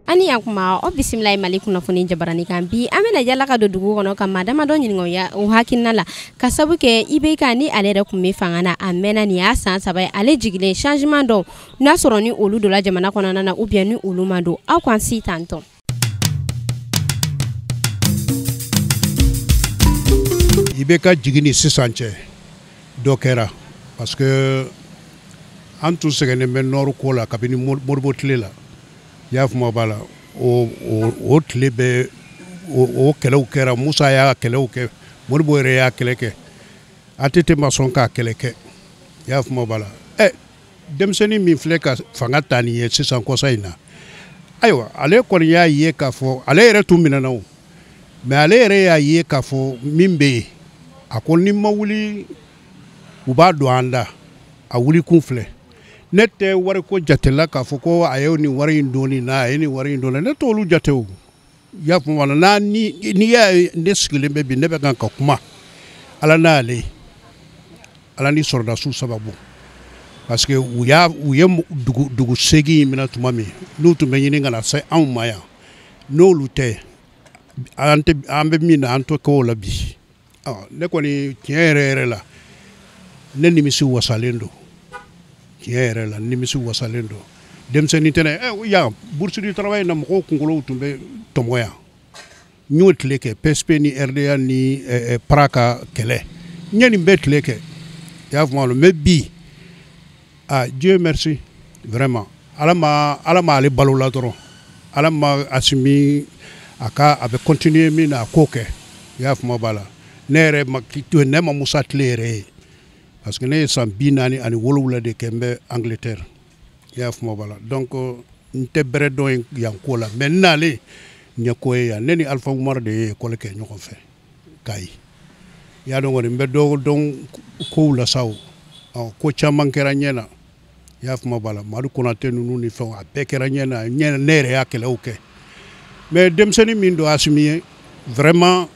Ani yan kuma o bisimila Mali kunnafoni jabarani kan bi an bɛna yala ka don dugu kɔnɔ ka maa damadɔ ɲininka u hakilina la ka sabu kɛ IBK ni ale yɛrɛ tun bɛ fanga na a mɛnna nin y'a san 3 ye ale jigilen changement dɔw n'a sɔrɔ ni olu donna jamana kɔnɔna na ou bien ni olu ma don aw k'an si tantɔ. IBK jigin ni sisan cɛ dɔ kɛra parce que an tun sɛgɛnnen bɛ nɔrɔ ko la kabini Modibo tile la. I y'a faamu b'a la o tile bɛɛ o kɛlɛw kɛra Musa y'a kɛlɛw kɛ Modibo yɛrɛ y'a kɛlɛ kɛ ATT ma sɔn k'a kɛlɛ kɛ i y'a faamu b'a la ɛ denmisɛnnin min filɛ ka fanga ta nin ye sisan kɔsa in na ayiwa ale kɔni y'a ye k'a fɔ ale yɛrɛ tun minɛna o mais ale yɛrɛ y'a ye k'a fɔ min bɛ yen a ko ni ma wuli u b'a don an da a wuli kun filɛ. Ne tɛ wariko jate la k'a fɔ ko a ye nin wari in don nin na a ye nin wari in don ne t'olu jate o i y'a faamu wala n'a ni n'i y'a ye ne sigilen bɛ bi ne bɛ kan ka kuma ala n'ale ala ni sɔrɔdasiw sababu parce que u ye dugu 8 in minɛ tuma min n'u tun bɛ ɲini ka na se anw ma yan n'olu tɛ an bɛ min na an tɛ k'o la bi ne kɔni tiɲɛ yɛrɛ yɛrɛ la ne nimisi wasalen don. Tiɲɛ yɛrɛ la nimisi wasalen don denmisɛnnin tɛnɛ yan bourse du travail na mɔgɔw kunkolow tun bɛ tɔmɔ yan n y'o tile kɛ PSP ni RDA ni PRA ka kɛlɛ n ye nin bɛɛ tile kɛ i y'a faamu mais bi ah Dieu merci vraiment ala ma ale balo la dɔrɔn ala ma Assimi a ka a bɛ continuer min na a k'o kɛ i y'a faamu b'a la ne yɛrɛ ma ne ma Musa tile yɛrɛ ye. Parce que ne ye san 47 de kɛ n bɛ Angleterre i y'a faamu b'a la donc n tɛ bɛrɛ dɔn yan ko la mais n nalen n ye ko ye yan ne ni Alpha Umaru de ye école kɛ ɲɔgɔn fɛ Kayi i y'a dɔn kɔni n bɛ dɔ dɔn kow la sa o ko caman kɛra ɲɛ na i y'a faamu b'a la Madu Konate ninnu ni fɛnw a bɛɛ kɛra ɲɛ na ne yɛrɛ y'a kɛlɛw kɛ mais denmisɛnnin min don Assimi ye vraiment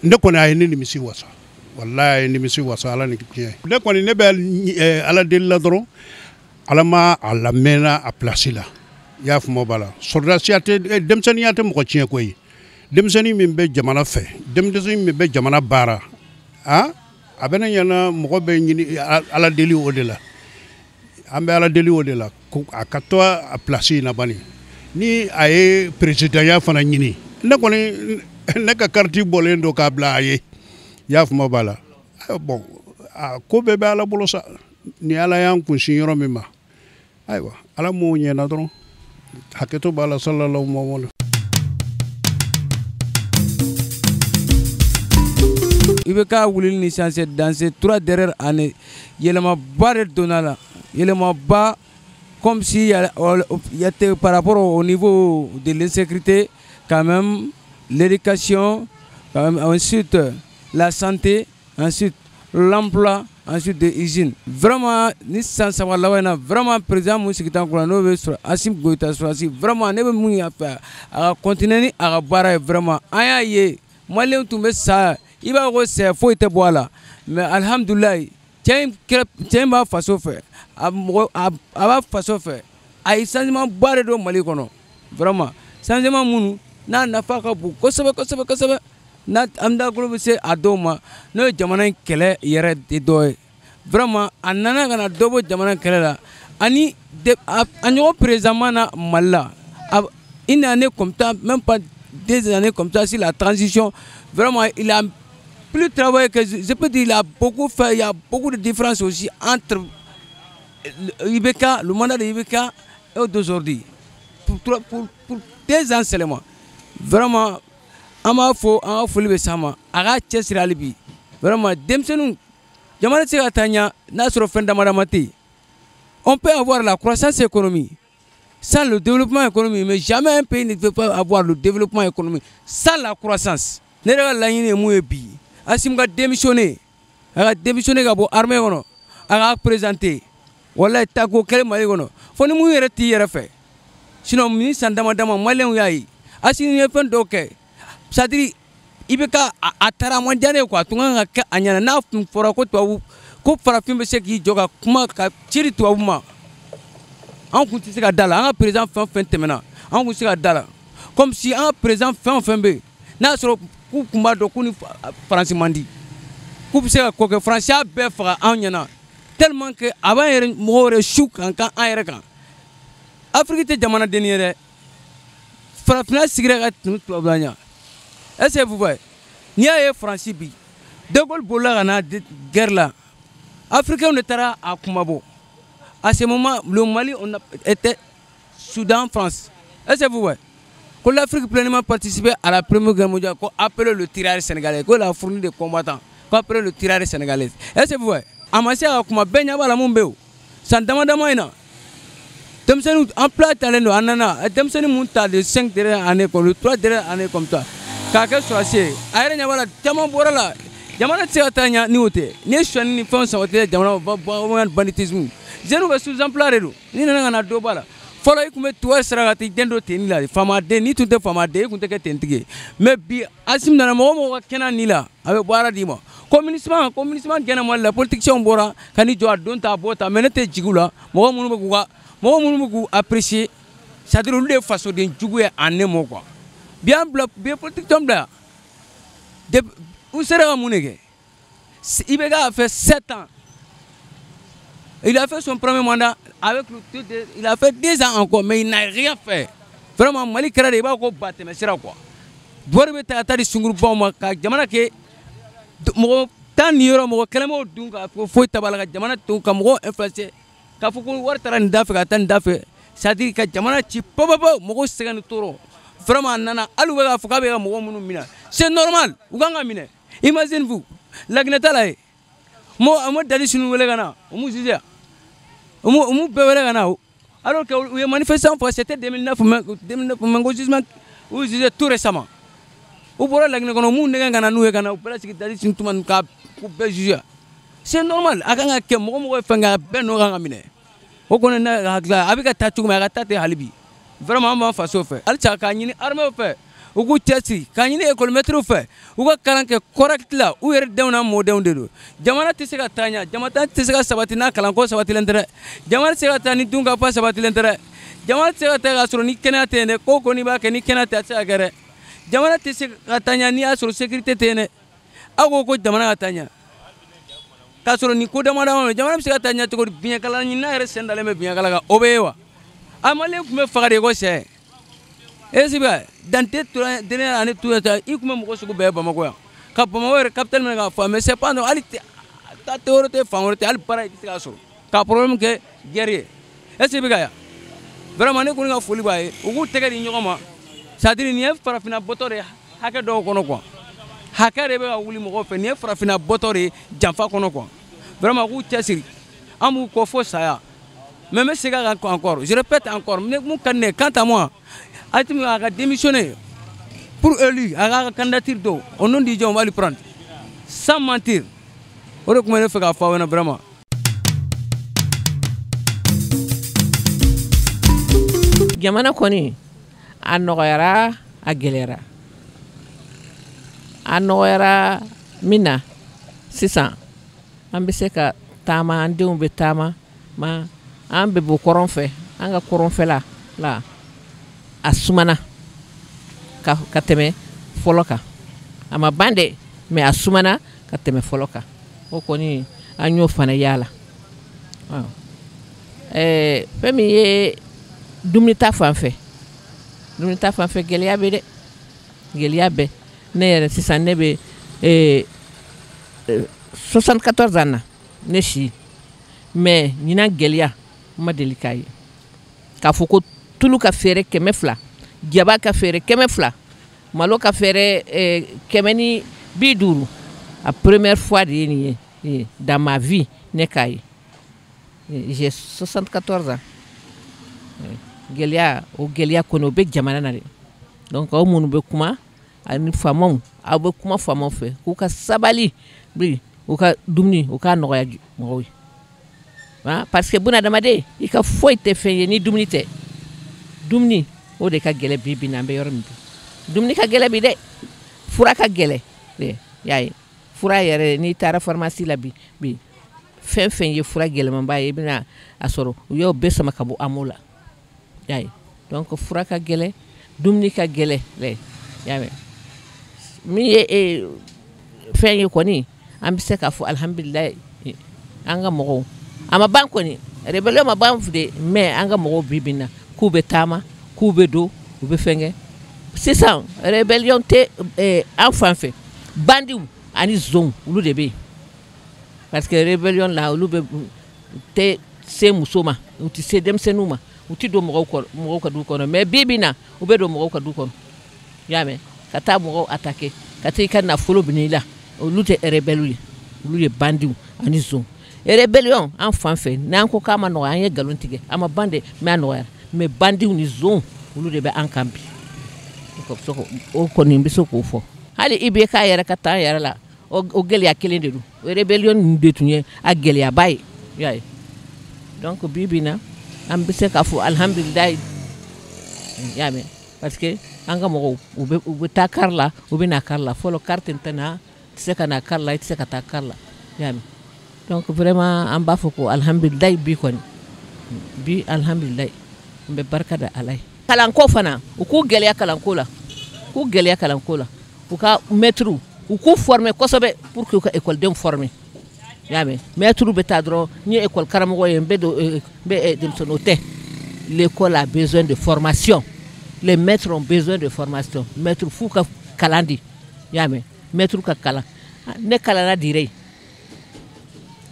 ne kɔni a ye ne nimisi wasa. Wallahi nimisi wasa ala ni tiɲɛ ne kɔni ne bɛ ala deli la dɔrɔn ala ma a lamɛnna a place la i y'a faamu b'a la sɔrɔdasiya tɛ denmisɛnninya tɛ mɔgɔ tiɲɛ ko ye denmisɛnnin min bɛ jamana fɛ denmisɛnnin min bɛ jamana baara a bɛ ne ɲɛna mɔgɔ bɛ ɲini ala deli o de la an bɛ ala deli o de la a ka to a place in na bani ni a ye présidentya fana ɲini ne kɔni ne ka carte bɔlen don k'a bila a ye. I y'a faamu b'a la bon a ko bɛɛ bɛ ala bolo sa ni ala y'an kunsin yɔrɔ min ma ayiwa ala m'o ɲɛna dɔrɔn hakɛto b'a la sallallahu alaihi wa. IBK wulili ni sisan cɛ dans ces 3 dernières années yɛlɛmaba de donna la yɛlɛmaba comme si y a par rapport au niveau de l'insécurité quand même l'éducation quand même ensuite la santé, ensuite l'emploi, ensuite des usines. Vraiment, ni san 3 laban in na vraiment président mun sigi t'an kunna n'o bɛ sɔrɔ Assimi Goïta sɔrɔsi vraiment ne bɛ mun y'a fɛ a ka continuer ni a ka baara ye vraiment an y'a ye maliyɛnw tun bɛ sa i b'a fɔ ko sɛ foyi tɛ bɔ a la mais alihamudulilayi cɛ in b'a faso fɛ a mɔgɔ a b'a faso fɛ a ye changement ba de don Mali kɔnɔ vraiment changement minnu n'a nafa ka bon kosɛbɛ kosɛbɛ kosɛbɛ. N'a an dakolo bɛ se a dɔw ma n'o ye jamana in kɛlɛ yɛrɛ de dɔ ye vraiment a nana ka na dɔ bɔ jamana in kɛlɛ la ani a ɲɔgɔn président ma na Mali la une année comme ça même pas 2 années comme ça sur la transition vraiment il a plus travaillé que je peux dire il a beaucoup fait il y a beaucoup de différences aussi entre IBK le mandat de IBK et d'aujourd'hui pour 2 ans seulement vraiment. An b'a fɔ an ka foli bɛ s'a ma a k'a cɛsiri hali bi vraiment denmisɛnninw jamana tɛ se ka taa ɲɛ n'a sɔrɔ fɛn dama dama tɛ yen on peut avoir la croissance économique sans le développement économique mais jamais un pays ne peut pas avoir le développement économique sans la croissance ne yɛrɛ ka laɲini ye mun ye bi Assimi ka démissionner a ka démissionner ka bɔ armée kɔnɔ a k'a présenter walayi tako kɛlɛ Mali kɔnɔ fo ni mun yɛrɛ t'i yɛrɛ fɛ sinon ni san dama dama maliyɛnw y'a ye Assimi ye fɛn dɔw kɛ. C'est-à-dire IBK a taara a man diya ne ye quoi, a tun kan ka kɛ a ɲɛna. N'a tun fɔra ko tubabu ko farafin bɛ se k'i jɔ ka kuma ka ci di tubabu ma, an kun tɛ se ka da la. An ka président fɛn o fɛn tɛmɛna, an kun tɛ se ka da la. Comme si an ka président fɛn o fɛn bɛ yen, n'a y'a sɔrɔ k'u kun b'a dɔn k'u ni Faransi man di, k'u bɛ se ka ko kɛ, Faransi y'a bɛɛ faga anw ɲɛna tellement que a b'an yɛrɛ mɔgɔw yɛrɛ su kan kan an yɛrɛ kan. Afiriki tɛ jamanaden ye dɛ, farafinna sigira ka tɛmɛ tubabula ɲɛ. Est-ce que vous voyez? N'i y'a ye Faransi bi, De Gaulle bolila ka na guerre la, Africains de taara a kumabɔ. À ce moment, le Mali on a, était Soudan, France. Est-ce que vous voyez? Que l'Afrique pleinement participé à la Première Guerre mondiale, qu'on appelait le tirailleur sénégalais, qu'on a fourni des combattants, qu'on appelait le tirailleur sénégalais. Est-ce que vous voyez? A ma se ka kuma bɛɛ ɲɛ b'a la mun bɛ yen o. San dama dama in na, denmisɛnninw emploi talen don, an nana denmisɛnnin mun ta de 5 dernières années comme le 3 dernières années comme ça k'a kɛ sɔrɔdasi ye, a yɛrɛ ɲɛ b'a la caman bɔra la. Jamana tɛ se ka taa ɲɛ ni o tɛ. N'i ye sonyani ni fɛnw sabati jamana ba banditisme, jeunes bɛ sous emploi de don. N'i nana ka na dɔ b'a la. Fɔlɔ i tun bɛ tubabu sara ka t'i den don tenni la, faamaden n'i tun tɛ faamaden i tun tɛ kɛ tentigi ye. Mais bi Assimi nana, mɔgɔ o mɔgɔ ka kɛnɛ ni la, a bɛ baara d'i ma. Communisme gɛnna Mali la, politiciens bɔra ka n'i jɔ a don ta a bɔ ta, mais ne tɛ jigi u la. Mɔgɔ minnu bɛ k'u ka mɔgɔ minnu bɛ k'u apprécier, c'est à dire olu de ye fasoden jugu ye en un mot quoi. Bi an bila bi ye politique bila yan, u sera ka mun de kɛ? IBK a fait 7 ans. Il a fait son premier mandat avec le, il a fait 10 ans encore, mais il n'a rien fait. Vraiment, Mali kɛra de i b'a ko ba tɛmɛ sira quoi. Wari bɛ ta ka taa di sunkurubaw ma ka jamana kɛ mɔgɔ tan ni yɔrɔ mɔgɔ kɛlɛmaw dun k'a fɔ foyi ta b'a la, ka jamana to ka mɔgɔw influencer k'a fɔ ko wari taara nin da fɛ ka taa nin da fɛ, c'est à dire ka jamana ci pɔpɔpɔ, mɔgɔw sɛgɛn ni tɔɔrɔ. Vraiment a nana hali u bɛ k'a fɔ k'a bɛ ka mɔgɔ minnu minɛ, c'est normal, u kan ka minɛ. Imagine vous, Laginɛ ta la ye, mɔ Dali Sinu wele ka na, o m'u jija, o m'u bɛɛ wele ka na, alors que u ye manifestant fɔ, c'était 2009, 2009, mais ko jugement u jugé tout récemment. U bɔra Laginɛ kɔnɔ, u m'u nɛgɛn ka na n'u ye ka na u bɛɛ lasigi Dali Sinu tuma k'a k'u bɛɛ jugé. C'est normal, a kan ka kɛ mɔgɔ mɔgɔ ye fɛn kɛ, a bɛɛ nɔ kan ka minɛ. O kɔni ne hakili la, a bɛ ka taa cogo min, a ka taa ten hali bi. Vraiment an b'an faso fɛ halisa, k'a ɲini armée fɛ u k'u cɛsiri, k'a ɲini école maître fɛ u ka kalan kɛ correct la, u yɛrɛ denw n'a mɔdenw de don. Jamana tɛ se ka taa ɲɛ, jamana tɛ se ka sabati n'a kalanko sabatilen tɛ dɛ. Jamana tɛ se ka taa ni dunkafa sabatilen tɛ dɛ. Jamana tɛ se ka taa k'a sɔrɔ ni kɛnɛya tɛ yen dɛ. Ko ko n'i b'a kɛ ni kɛnɛya tɛ, a tɛ se ka kɛ dɛ. Jamana tɛ se ka taa ɲɛ n'i y'a sɔrɔ sécurité tɛ yen dɛ. Aw ko ko jamana ka taa ɲɛ k'a sɔrɔ nin ko dama dama, jamana bɛ se ka taa ɲɛ cogo di? Biɲɛkala ɲinina yɛrɛ sen dalen bɛ biɲɛkala kan, o bɛ ye wa? A Malien tun bɛ faga de ko sɛ. Est-ce que dans tes dernières années tout ça, i tun bɛ mɔgɔ sugu bɛɛ ye Bamakɔ yan, ka Bamakɔ yɛrɛ capitale minɛ k'a fɔ, mais c'est pas non, hali taa tɛ yɔrɔ tɛ fan wɛrɛ tɛ, hali baara i tɛ se k'a sɔrɔ ka problème kɛ guerre ye. Est-ce que bɛ ka yan? Vraiment ne kɔni ka foli b'a ye, u k'u tɛgɛ di ɲɔgɔn ma, c'est à dire nin ye farafinna bɔtɔ de ye hakɛ dɔw kɔnɔ quoi, hakɛ de bɛ ka wuli mɔgɔw fɛ, nin ye farafinna bɔtɔ de ye janfa kɔnɔ quoi. Vraiment u k'u cɛsiri, an b'u kɔ fo saya. Mais n bɛ segin a kan encore, je répète encore, ne mun ka di ne ye, quant à moi, Assimi a ka démissionner pour élu, a ka candidature don au nom du Dieu, on va lui prendre sans mentir. O de tun bɛ ne fɛ k'a fɔ aw ɲɛna vraiment. Jamana kɔni a nɔgɔyara, a gɛlɛyara. A nɔgɔyara min na sisan, an bɛ se ka taama, an denw bɛ taama, ma an bɛ bɔ kɔrɔn fɛ, an ka kɔrɔnfɛla la a sumana ka tɛmɛ fɔlɔ kan. A ma ban dɛ, mais a sumana ka tɛmɛ fɔlɔ kan. O kɔni an y'o fana y'a la. Fɛn min ye dumuni ta fan fɛ, dumuni ta fan fɛ gɛlɛya bɛ dɛ, gɛlɛya bɛ. Ne yɛrɛ sisan ne bɛ 74 ans na ne si, mais ɲinan gɛlɛya n ma deli k'a ye k'a fɔ ko tulu ka feere 200, jaba ka feere 200, malo ka feere 150. A première fois de ye nin ye dans ma vie ne k'a ye. J'ai 74 ans. Gɛlɛya, o gɛlɛya kɔni o bɛ jamana na dɛ. Donc aw minnu bɛ kuma ani faamaw, aw bɛ kuma faamaw fɛ k'u ka sabali bi, u ka dumuni u k'a nɔgɔya mɔgɔw ye, parce que bunadamaden i ka foyi tɛ fɛn ye ni dumuni tɛ. Dumuni o de ka gɛlɛn bi bi in na, an bɛ yɔrɔ min bi, dumuni ka gɛlɛn bi dɛ. Fura ka gɛlɛn y'a ye, fura yɛrɛ n'i taara pharmacie la bi fɛn fɛn ye fura gɛlɛmanba ye, i bɛna a sɔrɔ u y'o bɛɛ sama ka bɔ AMO la, y'a ye. Donc fura ka gɛlɛn, dumuni ka gɛlɛn, y'a mɛn. Min ye fɛn ye kɔni, an bɛ se k'a fɔ alihamudulilayi, an ka mɔgɔw a ma ban kɔni, rébellion ma ban de, mais an ka mɔgɔw bi bi in na k'u bɛ taama, k'u bɛ don, u bɛ fɛn kɛ. Sisan rébellion tɛ an fan fɛ, bandiw ani zonw olu de bɛ yen, parce que rébellion la olu bɛ tɛ se muso ma, u tɛ se denmisɛnninw ma, u tɛ don mɔgɔw ka du kɔnɔ. Mais bi bi in na u bɛ don mɔgɔw ka du kɔnɔ, i y'a mɛn, ka taa mɔgɔw attaquer, ka taa i ka nafolo minɛ i la, olu tɛ rebelle ye, olu ye bandiw ani zon. Rébellion an fan fɛ, n'an ko k'a ma nɔgɔya, an ye nkalon tigɛ, a ma ban dɛ, mais a nɔgɔyara. Mais bandiw ni zon olu de bɛ an kan bi, o kɔni n bɛ se k'o fɔ. Hali IBK yɛrɛ ka taa yɛrɛ la, o gɛlɛya kelen de don, o rébellion ninnu de tun ye a gɛlɛyaba ye, i y'a ye. Donc bi bi in na an bɛ se k'a fɔ alihamudulilayi, i y'a mɛn, parce que an ka mɔgɔw u bɛ taa kari la, u bɛ na kari la. Fɔlɔ kari tɛ na, i tɛ se ka na kari la, i tɛ se ka taa kari la, i y'a mɛn. Donc vraiment an b'a fɔ ko alihamudulilayi bi kɔni, bi alihamudulilayi, n bɛ barika da Ala ye. Kalanko fana, u k'u gɛlɛya kalanko la, k'u gɛlɛya kalanko la, u ka maîtres u k'u former kosɛbɛ pour que u ka ekɔlidenw former, i y'a mɛn. Maîtres bɛ taa dɔrɔn, n ye école karamɔgɔ ye, n bɛ don n bɛ denmisɛnninw tɛ. L'école a besoin de formation, les maîtres ont besoin de formation. Maîtres f'u ka kalan di, i y'a mɛn, maîtres ka kalan. Ne kalanna dire,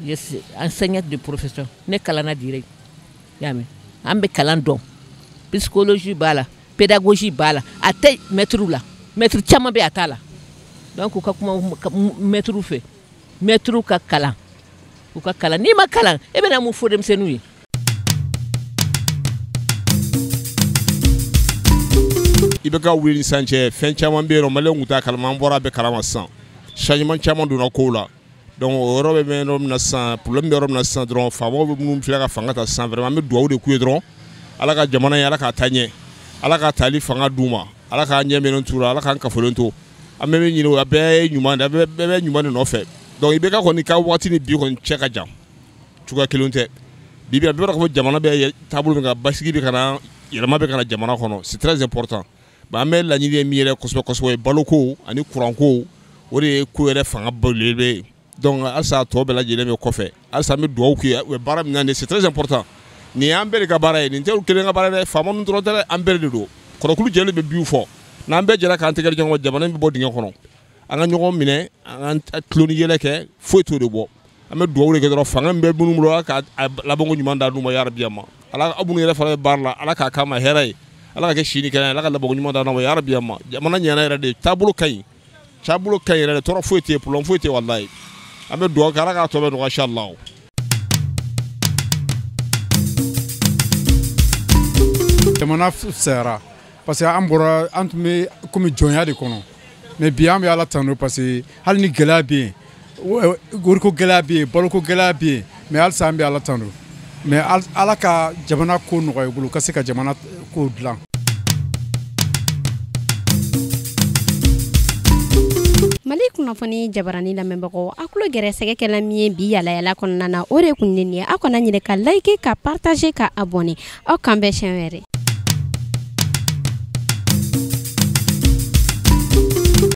je suis enseignante de profession, ne kalanna dire, i y'a mɛn. An bɛ kalan dɔn, psychologie b'a la, pédagogie b'a la, a tɛ maître la, maître caman bɛ a t'a la. Donc u ka kuma maître fɛ, maître ka kalan, u ka kalan. N'i ma kalan, e bɛna mun fɔ denmisɛnninw ye? IBK wuli ni sisan cɛ, fɛn caman bɛ yen nɔ, maliyɛnw tun t'a kalama, an bɔra a bɛɛ kalama sisan. Changement caman donna kow la. Donc o yɔrɔ bɛ yɔrɔ min na sisan, problème bɛ yɔrɔ min na sisan dɔrɔn, faamaw bɛ minnu filɛ ka fanga ta sisan, vraiment an bɛ dugawu de k'u ye dɔrɔn, Ala ka jamana in, Ala k'a taa ɲɛ, Ala ka tali fanga d'u ma, Ala k'an ɲɛ mɛnɛ t'u la, Ala k'an kafolen to. An bɛɛ bɛ ɲini, a bɛɛ ye ɲuman de, a bɛɛ bɛ ɲuman de nɔfɛ. Donc IBK kɔni ka waati ni bi kɔni cɛ ka jan, cogoya kelen tɛ. Bi bi a bɛɛ b'a dɔn k'a fɔ jamana bɛ taabolo min kan, basigi bɛ ka na, yɛlɛma bɛ ka na jamana kɔnɔ, c'est très important. An bɛ laɲini ye min yɛrɛ kosɛbɛ kosɛbɛ, baloko ani kuranko, o de ye ko yɛrɛ fanga belebele ye. Donc halisa a tɔ bɛɛ lajɛlen bɛ kɔfɛ, halisa an bɛ dugawu k'u ye, u bɛ baara min na, c'est très important. Nin y'an bɛɛ de ka baara ye, nin tɛ kelen ka baara ye dɛ, faama ninnu dɔrɔn tɛ dɛ, an bɛɛ de don. Kɔrɔkulu jɛlen bɛ biw fɔ, n'an bɛɛ jɛra k'an tɛgɛ di ɲɔgɔn ma, jamana in bɛ bɔ dingɛ kɔnɔ. An ka ɲɔgɔn minɛ, an ka tulon ni yɛlɛ kɛ, foyi t'o de bɔ. An bɛ dugawu de kɛ dɔrɔn, fanga min bɛ minnu bolo, Ala ka labanko ɲuman d'u ma yarabi ma. Ala aw minnu yɛrɛ fana bɛ baara la, Ala k'a k'a ma hɛrɛ ye, Ala ka kɛ si ni kɛnɛya, Ala ka labanko ɲuman d'an ma yarabi ma. Jamana ɲɛna yɛrɛ de, taabolo ka ɲi, taabolo ka ɲi yɛrɛ de, tɔɔrɔ foyi tɛ yen, problème foyi tɛ yen walayi. An bɛ dugawu kɛ, Ala k'a tɔ bɛɛ nɔgɔya inchallah. Jamana fisayara parce que an bɔra, an tun bɛ komi jɔnya de kɔnɔ, mais bi an bɛ Ala tanu parce que hali ni gɛlɛya bɛ yen, wariko gɛlɛya bɛ yen, baloko gɛlɛya bɛ yen, mais halisa an bɛ Ala tanu. Mais Ala ka jamana ko nɔgɔya i bolo, ka se ka jamana ko dilan. Mali kunnafoni jabarani lamɛnbagaw, aw tulo gɛrɛsɛgɛ kɛla min ye bi yalayala kɔnɔna na, o de kun ye nin ye. Aw kana ɲinɛ ka like, ka partager, ka abonner. Aw k'an bɛn siɲɛ wɛrɛ.